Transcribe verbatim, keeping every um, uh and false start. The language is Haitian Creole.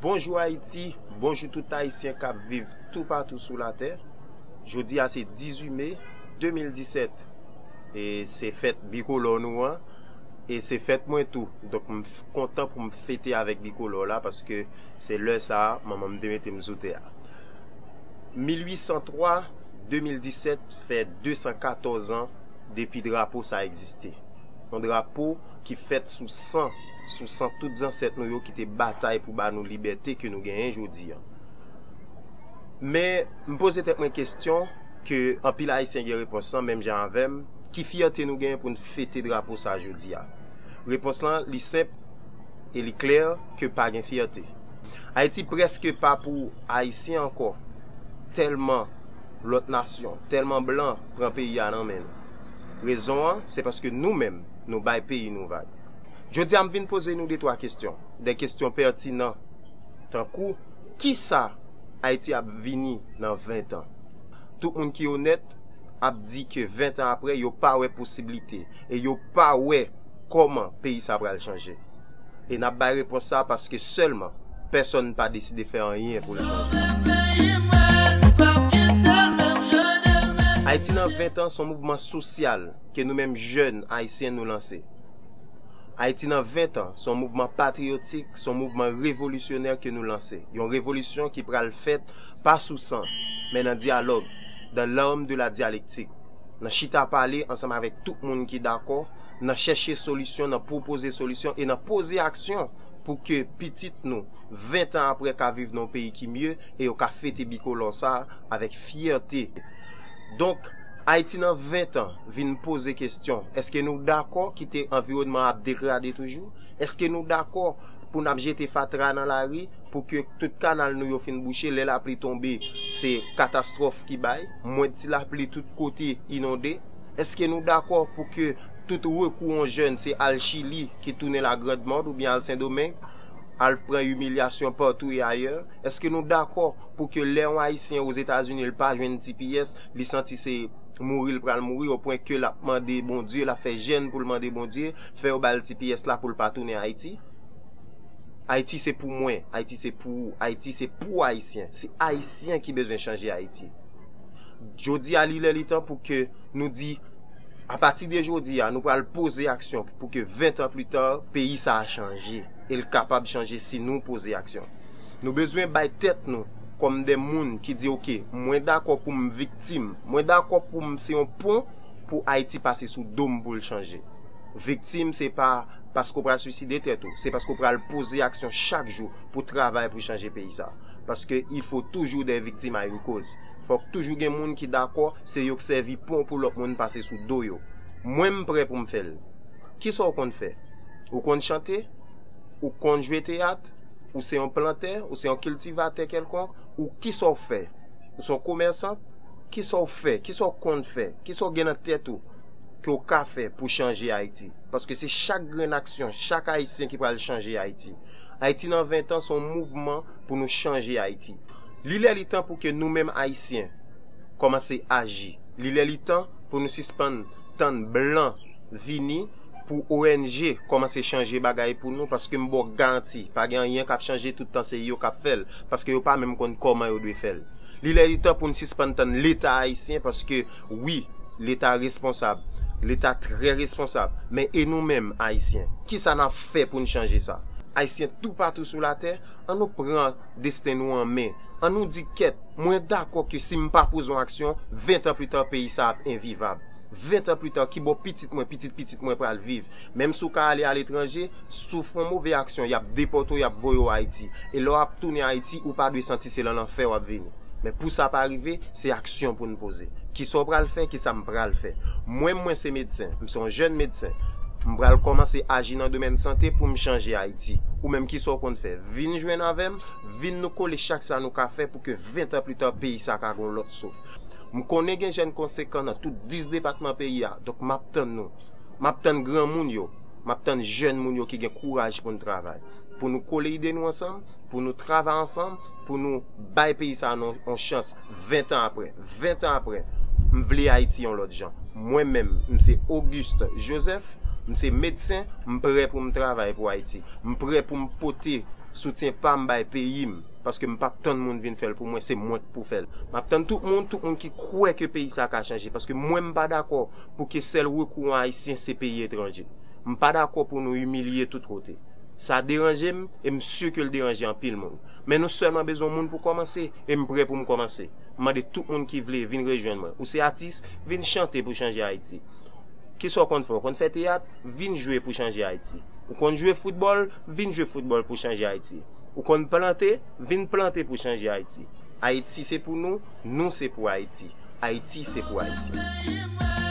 Bonjou Ayiti, bonjou tout Ayisyen k ap viv toupatou sou latè. Jodi a se dizuit me de mil disèt. E se fèt bikolò nou an. E se fèt mwen tou. Donk, m f- kontan pou m fete avèk bikolò la, paske se lè sa a, manman m te mete m sou tè a. Mil uit san twa, de mil disèt fè de san katòz an depi drapo sa a egziste. Yon drapo ki fèt sou san, sou san tout zansèt nou yo ki te batay pou ba nou libète ke nou genyen jodi a. Men, m poze tèt mwen kesyon ke anpil Ayisyen gen repons lan, menm jan avè m, ki fyète nou genyen pou n fete drapo sa a jodi a? Repons lan, li senp e li klè ke pa gen fyète. Ayiti prèske pa pou Ayisyen ankò, tèlman lòt nasyon, tèlman blan pran peyi a nan men nou. Rezon an, se paske nou menm, nou bay peyi nou vag. Jodi a, m vin poze nou de twa kesyon, de kesyon pètinan, tankou, kisa Ayiti ap vini nan ven tan? Tout moun ki onèt ap di ke ven tan apre, yo pa wè posiblite e yo pa wè kòman peyi sa pral chanje. E n ap bay repons sa paske sèlman pèsonn pa deside fè anyen pou l chanje. Ayiti nan ven tan se yon mouvman sosyal ke nou menm jèn ayisyen nou lanse. Ayiti nan ven tan se yon mouvman patriyotik, se yon mouvman revolisyonè ke nou lanse. Yon revolisyon ki pral fèt pa sou san, men nan dyalòg, dans l'arme de la dialectique. Nan chita pale ansanm avèk tout moun ki dakò, nan chèche solisyon, nan pwopoze solisyon e nan poze aksyon pou ke pitit nou, ven tan apre, ka viv nan yon peyi ki mye e yo ka fete bikolò sa a avèk fyète. Donk, Ayiti nan ven tan vin poze kesyon, èske nou dakò kite anviwònman an ap degrade toujou? Èske nou dakò pou n ap jete fatra nan lari, pou ke tout kanal nou yo fin bouche, lè lapli tonbe, se katastwòf ki bay, mwen ti lapli tout kote inonde? Èske nou dakò pou ke tout rekou yon jèn se al Chili ki tounen la Grande Morgue oubyen al Sendomeng, al pran imilyasyon patou e ayè? Èske nou dakò pou ke lè yon Ayisyen Ozetazini, l pa jwenn T P S, li santi se mouri l pral mouri, o pwen ke l ap mande Bondye, l ap fè jèn pou l mande Bondye, fè yo ba l T P S la pou l pa tounen Ayiti? Ayiti se pou mwen, Ayiti se pou ou, Ayiti se pou Ayisyen. Se Ayisyen ki bezwen chanje Ayiti. Jodi a, li lè li tan pou ke nou di, apati de jodi a, nou pral poze aksyon pou ke ven tan pli ta, peyi sa a chanje. E l kapab chanje si nou poze aksyon. Nou bezwen bay tèt nou kòm de moun ki di, oke, mwen dakò pou m viktim, mwen dakò pou m se yon pon pou Ayiti pase sou do m pou l chanje. Viktim, se pa paske w pral swiside tèt ou, se paske w pral poze aksyon chak jou pou travay pou chanje peyi sa. Paske il faut toujours des victimes à une cause. Fòk toujou gen moun ki dakò, se yo k sèvi pon pou lòt moun pase sou do yo. Mwen, m prè pou m fè l. Kisa w konn fè? Ou konn chante? Ou konn jwe teyat? Ou se yon plantè? Ou se yon kiltivatè kèlkonk? Ou kisa w fè? Ou se yon komèsan? Kisa w fè? Kisa w konn fè? Kisa w gen nan tèt ou ke w ka fè pou chanje Ayiti? Paske se chak grenn aksyon, chak Ayisyen ki pral chanje Ayiti. Ayiti nan ven tan, se yon mouvman pou nou chanje Ayiti. Li lè li tan pou ke nou menm Ayisyen kòmanse aji. Li lè li tan pou nou sispann tann blan vini pou O N G kòmanse chanje bagay pou nou, paske m ba w garanti, pa gen anyen k ap chanje tout tan se yo k ap fè l, paske yo pa menm konn kòman yo dwe fè l. Li lè li tan pou n sispann tann Leta ayisyen, paske wi, Leta responsab, Leta trè responsab, men e nou menm Ayisyen, kisa n ap fè pou n chanje sa? Ayisyen toupatou sou latè, an nou pran desten nou an men, an nou di kèt, mwen dakò ke si m pa poze yon aksyon, ven tan pli ta peyi sa ap envivab. Ven tan pli ta, kibò pitit mwen, pitit pitit mwen pral viv? Menm si w ka ale aletranje, si w fè yon move aksyon, y ap depòte w, y ap voye w Ayiti. E lè w ap tounen Ayiti, ou pa dwe santi se nan lanfè w ap vini. Men pou sa pa rive, se aksyon pou n poze. Kisa w pral fè, kisa m pral fè? Mwen, mwen se medsen, m se yon jèn medsen. M pral kòmanse aji nan domèn sante pou m chanje Ayiti. Ou menm, kisa w konn fè? Vin jwenn avè m, vin nou kole chak sa nou ka fè pou ke ven tan pli ta peyi sa ka gen yon lòt souf. M konnen gen jèn konsekan nan tout dis depatman peyi a, donk m ap tann nou. M ap tann granmoun yo, m ap tann jèn moun yo ki gen kouraj pou n travay. Pou nou kole ide nou ansanm, pou nou travay ansanm, pou nou bay peyi sa a yon, yon chans ven tan apre. Ven tan apre, M vle Ayiti yon lòt jan. Mwen menm, m se Auguste Joseph, m se medsen, m prè pou m travay pou Ayiti. M prè pou m pote soutyen pa m bay peyi m, paske m p ap tann moun vin fè l pou mwen, se mwen k pou fè l. M ap tann tout moun, tout moun ki kwè ke peyi sa ka chanje, paske mwen m pa dakò pou ke sèl rekou an ayisyen se peyi etranje. M pa dakò pou nou imilye tout kote. Sa deranje m, e m si ke l deranje anpil moun. Men nou sèlman bezwen moun pou kòmanse, e m prè pou m kòmanse. M mande tout moun ki vle vin rejwenn mwen. Ou se atis, vin chante pou chanje Ayiti. Kisa w konn fè? Ou konn fè teyat? Vin jwe pou chanje Ayiti. Ou konn jwe foutbòl? Vin jwe foutbòl pou chanje Ayiti. Ou konn plante? Vin plante pou chanje Ayiti. Ayiti se pou nou, nou se pou Ayiti. Ayiti se pou Ayisyen.